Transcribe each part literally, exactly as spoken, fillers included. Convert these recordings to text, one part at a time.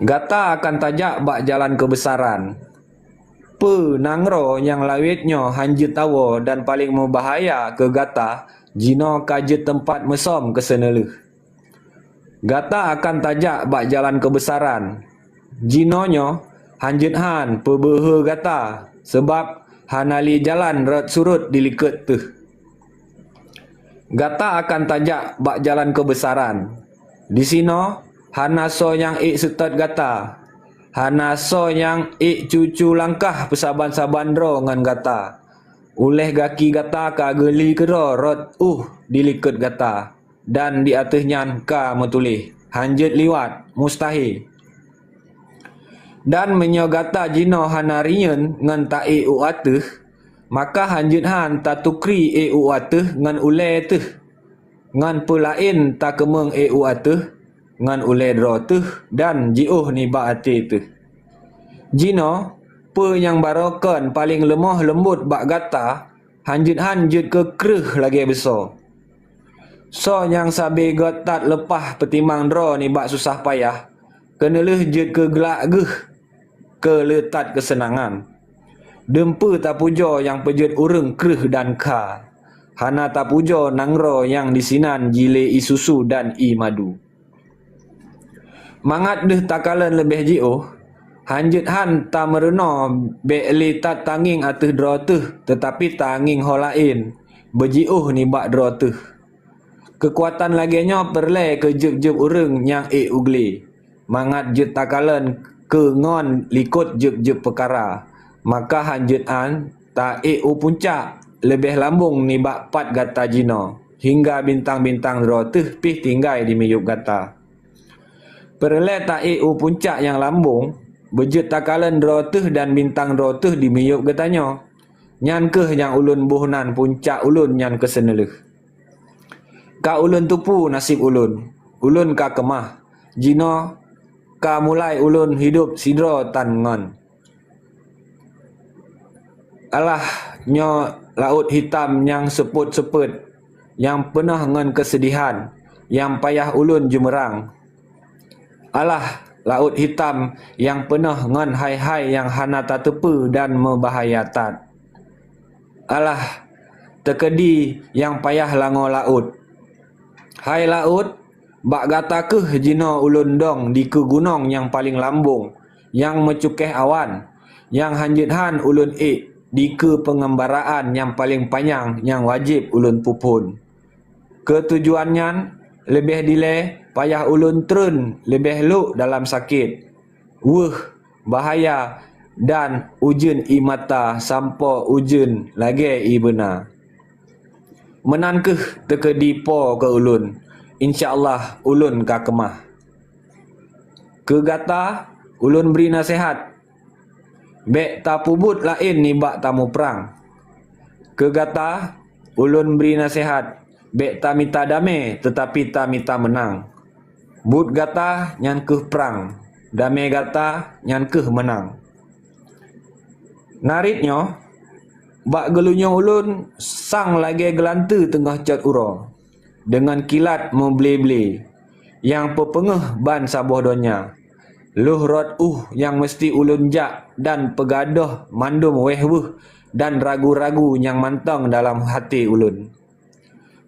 Gata akan tajak bak jalan keubeusaran. Peue nanggroe nyang lawét nyoe hanjeuet tawoe dan paleng meubahaya keu gata, jinoe ka jeuet teumpat musöm keuseuneulheueh. Gata akan tajak bak jalan keubeusaran. Jinoe nyoe hanjeuet han peubeuhe gata, sabab hana lé jalan rot surot dilikot teuh. Gata akan tajak bak jalan keubeusaran. Disinoe hana soe nyang ék seutot gata, hana soe nyang ék cucu langkah peusaban-saban droe ngon gata. Uléh gaki gata ka geuli keudroe rot uh dilikot gata, dan di ateueh nyan ka meutuléh, "Hanjeuet liwat, mustahé." Dan meunyoe gata jinoe hana riyeuen ngon taék u ateueh, maka hanjeuet han tatukri ék u ateueh ngon ulée teuh, ngon peulaén takeumeung ék u ateueh ngon ulée droe teuh dan jiôh nibak até teuh. Jinoe, peue nyang barô kon paleng leumoh leumbot bak gata, hanjeuet han jeuet keu kreueh lagée beusoe. Soe nyang sabe gét that leupah peutimang droe nibak susah payah, keuneulheueh jeuet keu glak geuh keu le that keuseunangan. Deumpeue tapujoe nyang peujeuet ureuëng kreueh dan kha, hana tapujoe nanggroe nyang disinan jilée ie susu dan ie madu. Mangat deuh takalon leubeh jiôh, hanjeuet han tameurunoe bék le that tangieng ateueh droe teuh, teutapi tangieng ho laén beujiôh nibak droe teuh. Keukuatan lagée nyoe peureulée keu jeueb-jeueb ureuëng nyang ék u glé, mangat jeuet takalon keu ngon likot jeueb-jeueb peukara, maka hanjeuet han taék u puncak leubeh lambong nibak pat gata jinoe, hingga bintang-bintang droe teuh pih tinggai di miyueb gata. Peureulée taék u puncak nyang lambong, beujeuet takalon droe teuh dan bintang droe teuh di miyueb geutanyoe. Nyan kheueh nyang ulôn boh nan puncak ulôn nyan keuseuneulheueh. Ka ulôn teupeue naseb ulôn, ulôn ka keumah. Jinoe ka mulai ulôn hidup sidroe tan ngon. Alah, nyoe laôt hitam nyang seupôt-seupôt, nyang peunoh ngon keuseudihan, nyang payah ulôn jeumeurang. Alah, laôt hitam nyang peunoh ngon hai-hai nyang hana tateupeue dan meubahaya that. Alah, teukeudi nyang payah langoe laôt. Hai laôt, bak gata kheueh jinoe ulôn dong dikeue gunong nyang paleng lambong, nyang meucukéh awan, nyang hanjeuet han ulôn ék dikeue peungeumbaraan nyang paleng panyang nyang wajéb ulôn peuphon. Keu tujuan nyan, leubeh dilée payah ulôn treun leubeh lhok dalam sakét, weueh, bahaya, dan ujeuen ie mata sampoe ujeuen lagée ie beuna. Meunan kheueh teukeudi po keu ulôn, insya Allah ulôn ka keumah. Keu gata, ulôn bri naseuhat, bék tapeubuet laén nibak tamuprang. Keu gata, ulôn bri naseuhat, bék tamita damé, teutapi tamita meunang. Buet gata nyan kheueh prang, damé gata nyan kheueh meunang. Narit nyoe, bak geulinyueng ulôn sang lagée geulanteue teungoh cot uroe, deungon kilat meuble-ble, nyang peupeungeuh ban saboh donya. Lheueh rot uh nyang meuseuti ulôn jak dan peugadôh mandum wéh weueh dan ragu-ragu nyang mantong dalam até ulôn.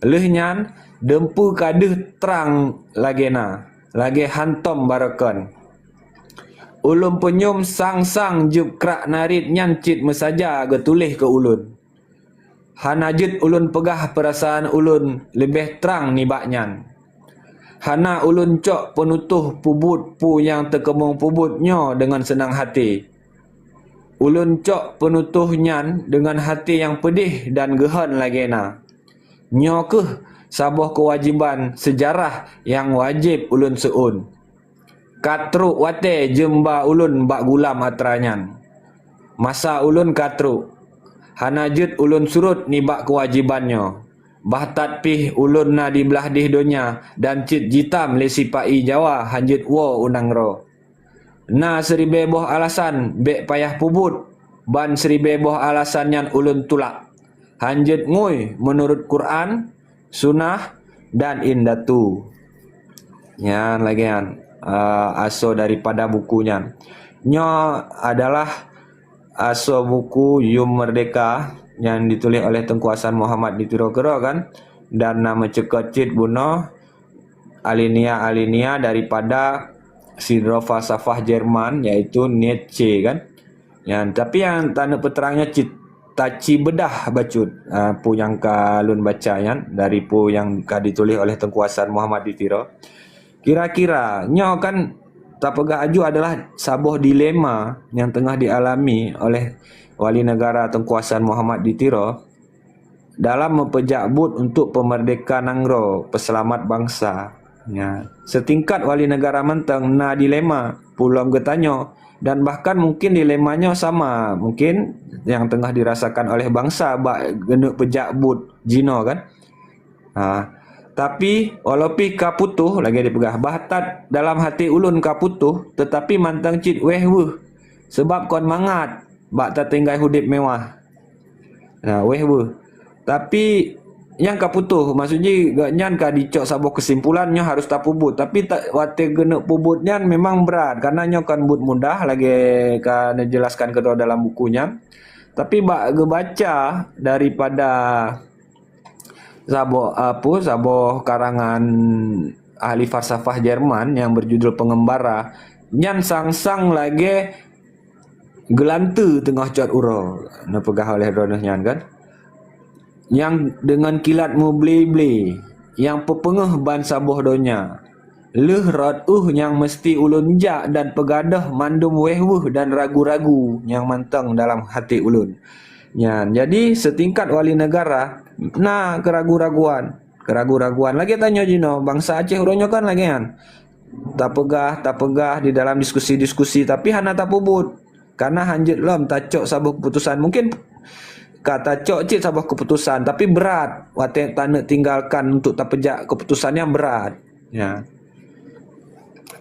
Lheueh nyan, deumpeue ka deuh trang lagée na, lagée hantom barokon. Ulôn peunyum sang-sang jeueb krak narit nyan cit meusaja geutuléh keu ulôn. Hana jeuet ulôn peugah peurasaan ulôn leubeh trang nibak nyan. Hana ulôn cok peunutoh peubuet peue nyang teukeumong peubuet nyoe deungon seunang até. Ulôn cok peunutoh nyan deungon até nyang peudeh dan geuhon lagée na. Nyoe kheueh saboh keuwajéban seujarah nyang wajéb ulôn seuôn. Ka trok watée jeumba ulôn bak gulam atra nyan. Masa ulôn ka trok, hana jeuet ulôn surot nibak keuwajéban nyoe. Bah that pih ulôn na di blaih deh donya dan cit jitam lé sipa-i Jawa hanjeuet woe u nanggroe. Na siribée boh alasan bék payah peubuet, ban siribée boh alasan nyan ulôn tulak. Hanjeuet ngui meunurot Quran, Sunnah, dan indatu. Nyan lagée nyan. uh, asoe daripada buku nyan. Nyoe adalah asoe buku Yum Merdeka yang ditulis oleh Teungku Hasan Muhammad di Tiro keudroe kan, dan na meucukot cit bunoe alinea-alinea daripada sidroe falsafah Jerman, yaitu Nietzsche kan. Nyan, tapi nyang taneuk peutrang nyoe cit taci beudah bacut, ah, peue nyang ka lôn baca nyan dari peue nyang ka ditulis oleh Teungku Hasan Muhammad di Tiro. Kira-kira nyoe kan tapeugah aju adalah saboh dilema nyang teungoh dialami oleh Wali Negara Teungku Hasan Muhammad di Tiro dalam meupeujak buet untuk peumerdeka nanggroe, peuseulamat bansa. Ya. Seutingkat wali negara mantong na dilema, peue lom geutanyoe, dan bahkan mungkin dilema nyoe sama mungkin nyang teungoh dirasakan oleh bansa bak geuneuk peujak buet jinoe kan. Ha. Tapi walau pih ka putôh lagée dipeugah, bah that dalam hati ulôn ka putôh, teutapi mantong cit wéh weuh, seubab kon mangat bak tatinggai udeb mewah. Nah, wéh weuh. Tapi nyang ka putôh, maksud jih gobnyan ka dicok saboh keusimpulan nyoe harus tapeubuet. Tapi ta-, watée geuneuk peubuet nyan memang brat, karena nyoe kon buet mudah lagée ka neujelaskan keudroe dalam buku nyan. Tapi bak geubaca daripada saboh, apa, saboh karangan ahli falsafah Jerman yang berjudul Pengembara, nyan sang-sang lagée geulanteue teungoh cot uroe, neupeugah oleh droeneuh nyan kan. Nyang deungon kilat meuble-ble, nyang peupeungeuh ban saboh donya. Lheueh rot ueh nyang meuseuti ulôn jak dan peugadôh mandum wéh weuh dan ragu-ragu nyang mantong dalam hati ulôn. Nyan, jadi seutingkat wali negara na keuragu-raguan. Keuragu-raguan. Lagée tanyoe jinoe, bansa Aceh uroe nyoe kan lagée nyan. Tapeugah, tapeugah di dalam diskusi-diskusi, tapi hana tapeubuet. Karena hanjeuet lom tacok saboh keuputusan. Mungkin ka tacok cit saboh keuputusan, tapi brat watée taneuk tinggalkan untuk tapeujak keuputusan nyang brat. Ya.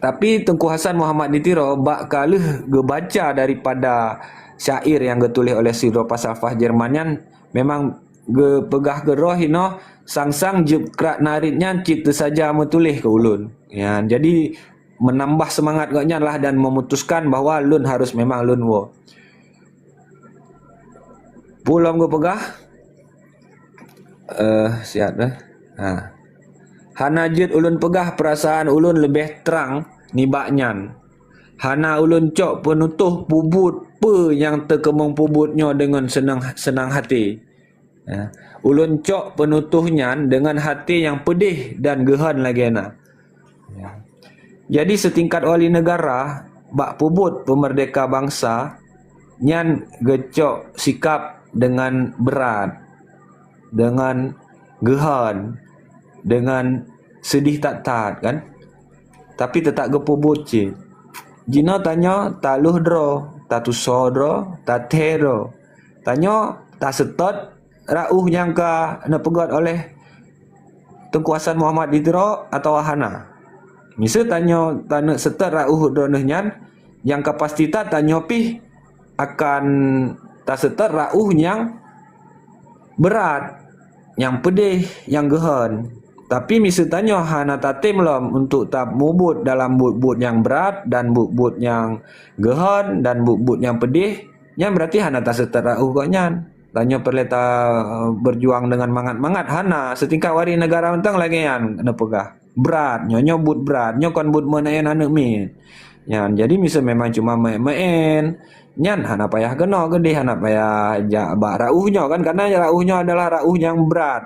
Tapi Teungku Hasan Muhammad di Tiro bak ka lheueh geubaca daripada syair nyang geutuléh oleh sidroe falsafah Jerman nyan, memang geupeugah keudroe hinoe sang-sang jeuet krak narit nyan cit teusaja meutuléh keu ulôn. Ya, jadi meunambah seumangat gobnyan lah dan meumutuskan bahwa lôn harus memang lôn woe. Peue lom geupeugah? Eh, siat eh. Ha. Hana jeuet ulôn peugah peurasaan ulôn leubeh trang nibak nyan. Hana ulôn cok peunutoh peubuet peue nyang teukeumong peubuet nyoe deungon seunang, seunang hati. Ya. Ulôn cok peunutoh nyan deungon hati nyang peudeh dan geuhon lagée na. Ya. Jadi seutingkat wali negara bak peubuet peumeurdeka bansa nyan geucok sikap deungon brat, deungon geuhon, deungon seudeh that-that kan. Tapi teutab geupeubuet cit. Jinoe tanyoe taloh droe, tatusoe droe, tathée droe. Tanyoe taseutôt rot ueh nyang ka neupeugét oleh Teungku Hasan Muhammad di Tiro atawa hana. Miseue tanyoe taneuk seutôt rot ueh droeneuh nyan, nyang ka pasti that tanyoe pih akan taseutôt rot ueh nyang brat, nyang peudeh, nyang geuhon. Tapi miseue tanyoe hana tatem lom untuk tamubuet dalam buet-buet nyang brat dan buet-buet nyang geuhon dan buet-buet nyang peudeh, nyan beurati hana taseutôt rot ueh gobnyan. Tanyoe peureulée tabeujuang deungon mangat-mangat, hana. Seutingkat wali negara mantong lagée nyan neupeugah. Brat, nyoe, nyoe buet brat, nyoe kon buet meu'en-meu'en aneuk miet. Nyan, jadi miseue memang cuma meu'en-meu'en, nyan hana payah keunoe keudeh, hana payah jak bak rot ueh nyoe kan, karena rot ueh nyoe adalah rot ueh nyang brat.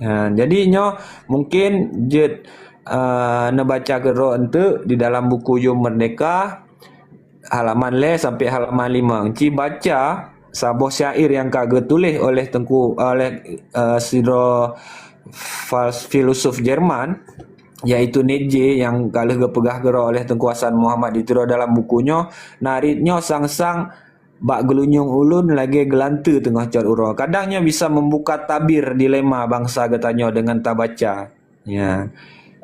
Nyan, jadi nyoe mungkin jeuet, eh, neubaca keudroe eunteuk di dalam buku Yum Merdeka, halaman lhée sampai halaman limong. Ci baca saboh syair nyang ka geutuléh oleh Teungku, oleh, eh, sidroe fals-, filosof Jerman, yaitu Nietzsche, nyang ka lheueh geupeugah keudroe oleh Teungku Hasan Muhammad di Tiro dalam buku nyoe, narit nyoe sang-sang bak geulunyueng ulôn lagée geulanteue teungoh cot uroe. Kadang nyoe bisa membuka tabir dilema bansa geutanyoe deungon tabaca. Ya.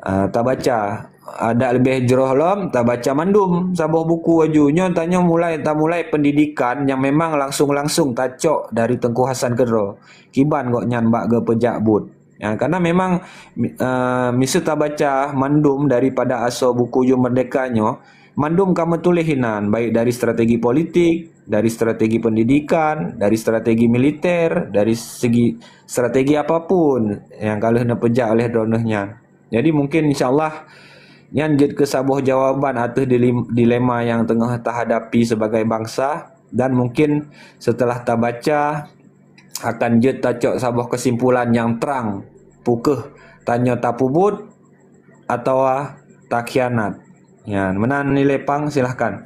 Ah, tabaca. Adak leubeh jroh lom, tabaca mandum saboh buku aju. Nyoe tanyoe mulai, tamulai pendidikan nyang memang langsung-langsung tacok dari Teungku Hasan keudroe. Kiban gobnyan bak geupeujak buet. Ya, karena memang, eh, miseu tabaca mandum daripada asoe buku Ujung Merdeka nyoe, mandum ka meutuléh inan, baik dari strategi politik, dari strategi pendidikan, dari strategi militer, dari segi strategi apapun nyang ka lheueh neupeujak oleh droeneuh nyan. Jadi mungkin insya Allah nyan jeuet keu saboh jawaban ateueh dilim-, dilema nyang teungoh tahadapi sebagai bansa, dan mungkin setelah tabaca akan jeuet tacok saboh kesimpulan nyang trang, peu kheueh tanyoe tapeubuet atawa takhianat. Ya, meunan nilai pang, silahkan.